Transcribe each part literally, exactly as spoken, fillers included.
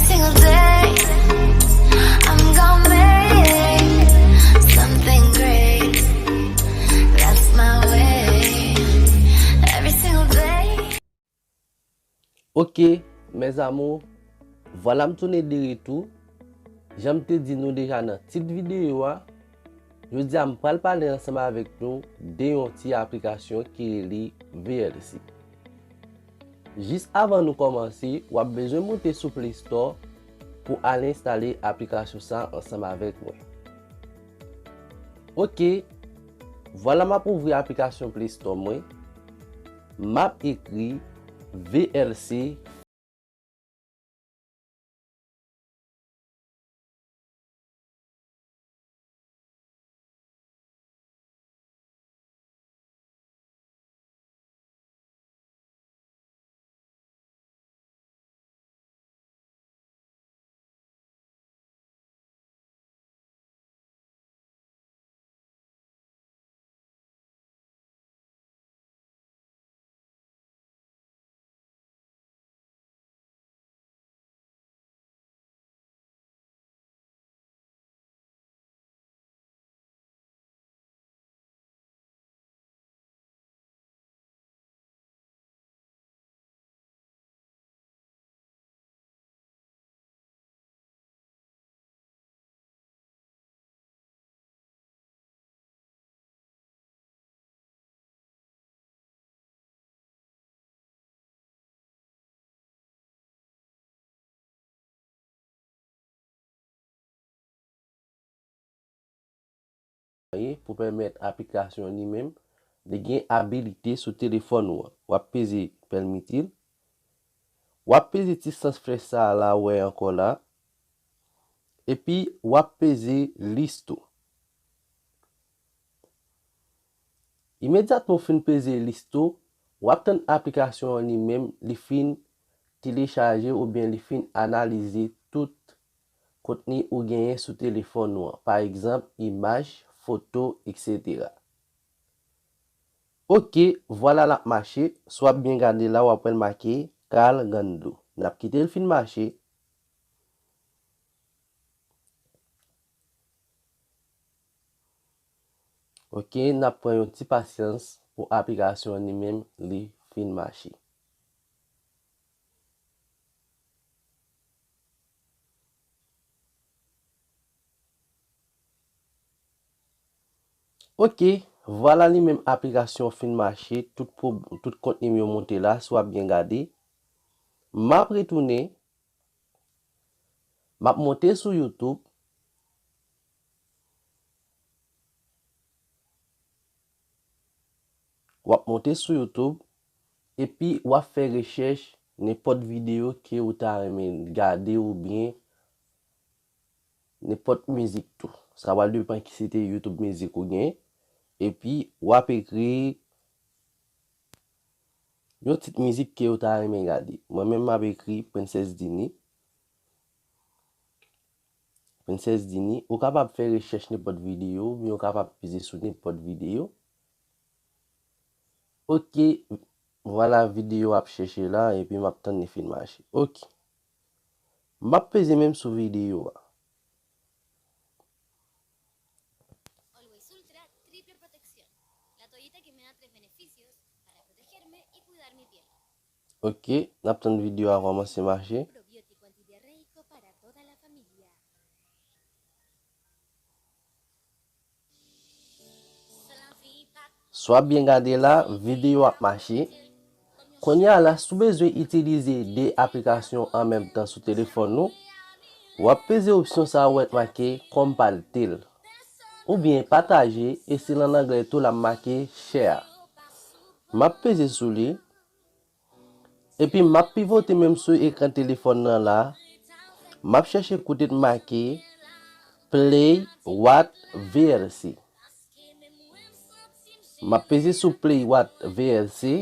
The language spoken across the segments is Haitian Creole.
Single day, I'm gonna make something great. That's my way. Every single day. Ok, mes amours, vwala m tounen de retou. Jan m te di nou deja nan tit videyo a, jodi a m pral pale ansanm avèk nou de yon ti aplikasyon ki rele V L C. Jis avan nou kòmanse, w ap bezwen moute sou Play Store pou al enstale aplikasyon sa ansanm avèk mwen. Ok, vwala m ap ouvri aplikasyon Play Store mwen. M ap ekri V L C. Pou pèmèt aplikasyon li menm li gen abilite sou telefòn ou an. W ap peze pèmiti l. W ap peze ti sans flèch sa a la ou wè ankò la. Epi w ap peze listo. Imedyatman w fin peze listo, w ap tann aplikasyon an li menm li fin telechaje oubyen li fin analize tout kontni ou genyen sou telefòn ou an. Pa egzanp, imaj, foto, etsetera. Ok, vwala l ap mache. Si w ap byen gade la, w ap wè l make Carl Gando. N ap kite l fin mache. Ok, n ap pran yon ti pasyans pou aplikasyon an li menm li fin mache. Ok, vwala li menm aplikasyon fin mache, tout pwob-, tout kontni m yo monte la, si w ap byen gade. M ap retounen, m ap monte sou YouTube. W ap monte sou YouTube, epi w ap fè rechèch nenpòt videyo ke ou ta renmen gade oubyen nenpòt mizik tou. Sa pral depann ki se te YouTube Music ou gen. Epi w ap ekri yon tit mizik ke ou ta renmen gade. Mwen menm m ap ekri Princess Dini. Princess Dini, ou kapab fè rechèch nenpòt videyo, oubyen ou kapab peze sou nenpòt videyo. Ok, vwala videyo ap chèche la, epi m ap tann li fin mache. Ok. M ap peze menm sou videyo a. Always Ultra triple protección. La toallita que me da tres beneficios para protegerme y cuidar mi piel. Ok, n ap tann videyo a kòmanse mache. Probiótico antidiarreico para toda la familia. Si w ap byen gade la, videyo ap mache. Kounye a la, si w bezwen itilize de aplikasyon an menm tan sou telefòn ou, w ap peze opsyon sa a ou wè k make Compartir oubyen Partager, e se lan anglè tou l ap make Share. M ap peze sou li. Epi m ap pivote menm sou ekran telefòn nan la. M ap chèche kote t make Play What V L C. M ap peze sou Play What V L C.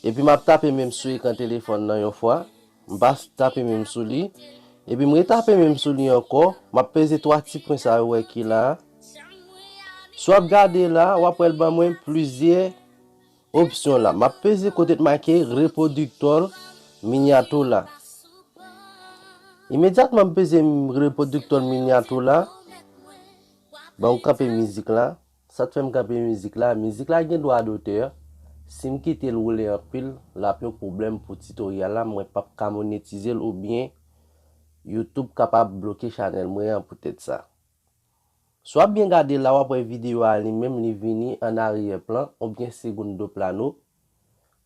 Epi m ap tape menm sou ekran telefòn nan yon fwa. M pa tape menm sou li. Epi m retape menm sou li ankò. M ap peze twa ti pwen sa yo wè ki la. Si w ap gade la, w ap wè l ban mwen plizyè opsyon la. M ap peze kote t make Reproductor Miniatura. Imedyatman m peze m repwodiktè Miniatura. Bon, m kanpe mizik la. Sa k fè m kanpe mizik la, mizik la gen dwa dotè. Si m kite l woule anpil, l ap yon pwoblèm pou titoryal la, mwen p ap ka monetize l oubyen YouTube kapab bloke chanèl mwen an poutèt sa. Si w ap byen gade la, w ap wè videyo a li menm li vini an aryè plan oubyen segundo plano.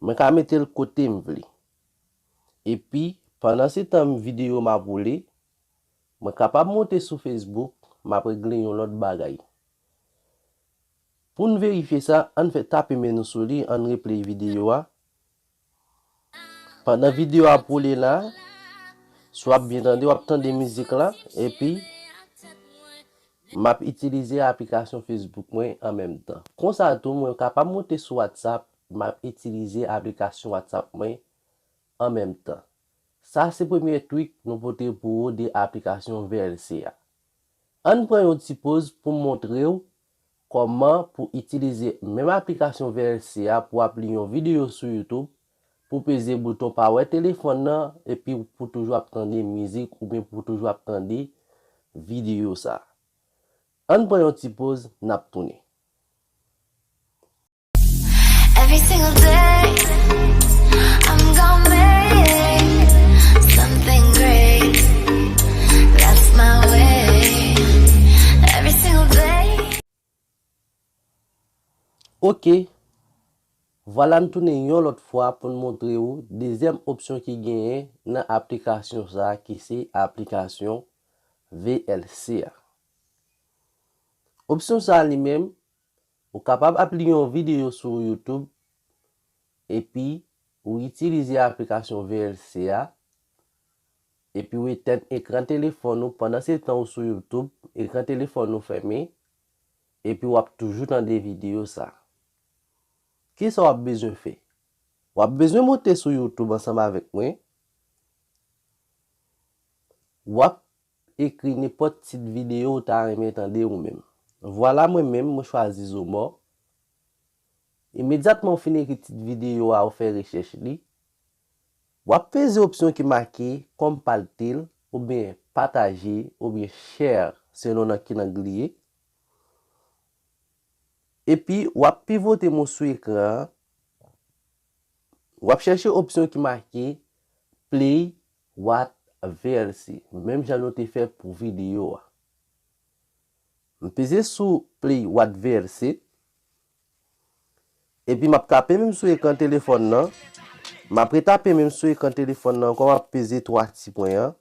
Mwen ka mete l kote m vle. Epi, pandan se tan videyo m ap woule, mwen kapab monte sou Facebook, m ap regle yon lòt bagay. Pou n verifye sa, ann fè tape men nou sou li, ann replay videyo a. Pandan videyo a ap woule la, si w ap byen tande, w ap tande mizik la, epi m ap itilize aplikasyon Facebook mwen an menm tan. Konsa tou, mwen kapab monte sou WhatsApp, m ap itilize aplikasyon WhatsApp mwen an menm tan. Sa se premye trik nou pote pou ou de aplikasyon V L C a. Ann pran yon ti poz pou m montre w kòman pou itilize menm aplikasyon V L C a pou w ap li yon videyo sou YouTube, pou peze bouton pawè telefòn nan, epi pou toujou ap tande mizik oubyen pou toujou ap tande videyo sa. Ann pran yon ti poz, n ap tounen. Every single day, I'm gonna make something great. That's my way. Every single day. Oke. Vwala n tounen yon lòt fwa pou n montre ou dezyèm opsyon ki genyen nan aplikasyon sa a ki se aplikasyon V L C a. Opsyon sa a li menm, ou kapab ap li yon videyo sou YouTube epi ou itilize aplikasyon V L C a, epi w etèn ekran telefòn ou pandan se tan ou sou YouTube, ekran telefòn ou fèmen, epi w ap toujou tande videyo sa. Kisa w ap bezwen fè? W ap bezwen monte sou YouTube ansanm avèk mwen. W ap ekri nenpòt tit videyo ou ta renmen tande ou menm. Vwala mwen menm, mwen chwazi Zomò. Imedyatman w fin ekri tit videyo a, ou fè rechèch li, w ap peze opsyon ki make compile oubyen pataje oubyen share selon nan ki lang li ye. Epi w ap pivote m ou sou ekran an, w ap chèche opsyon ki make play what V L C, menm jan nou te fè pou videyo a. M peze sou play what V L C, epi m ap tape menm sou ekran telefòn nan, m ap retape menm sou ekran telefòn nan ankò, m ap peze twa ti pwen an.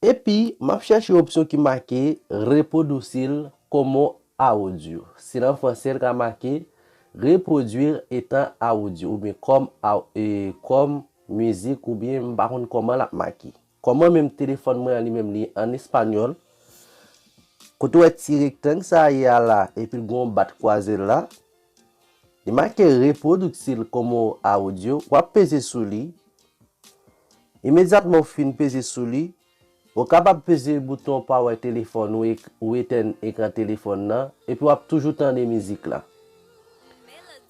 Epi, m ap chèche opsyon ki make repwodui l komo audio. Si nan fransè, l ka make reproduire étant audio oubyen kòm, e, kòm mizik oubyen m pa konn kòman l ap make. Kòman menm telefòn mwen an li menm li an espanyòl, kote w wè ti rektang sa a ye a la epi l gen yon bat kwaze la, li make repwodui l komo audio, w ap peze sou li. Imedyatman w fin peze sou li, ou kapab peze bouton pawè telefòn ou, ou etèn ekran telefòn nan, epi w ap toujou tande mizik la.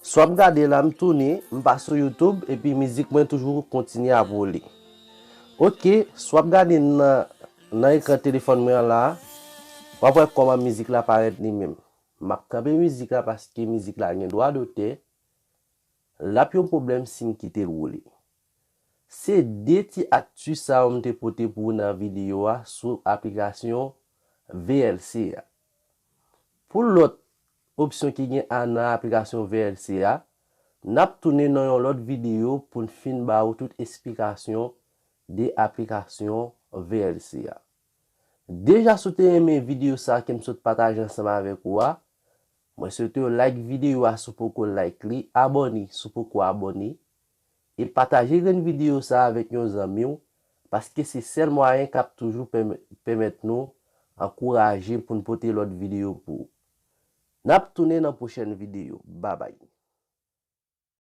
Si w ap gade la, m tounen, m pa sou YouTube, epi mizik mwen toujou kontinye ap woule. Oke, si w ap gade nan, nan ekran telefòn mwen an la, w ap wè kòman mizik la parèt li menm. M ap kanpe mizik la paske mizik la gen dwa dotè. L ap yon pwoblèm si m kite l woule. Se de ti akti sa yo m te pote pou ou nan videyo a sou aplikasyon V L C a. Pou lòt opsyon ki gen a nan aplikasyon V L C a, n ap tounen nan yon lòt videyo pou n fin ba ou tout esplikasyon de aplikasyon V L C a. Deja si w te renmen videyo sa ke m sot pataje ansanm avèk ou a, mwen swete w like videyo a si w poko like li, abòne si w poko abòne, e pataje grenn videyo sa avèk yon zanmi w, paske se sèl mwayen k ap toujou pèmè-, pèmèt nou ankouraje pou n pote lòt videyo pou ou. N ap tounen nan pwochèn videyo. Babay.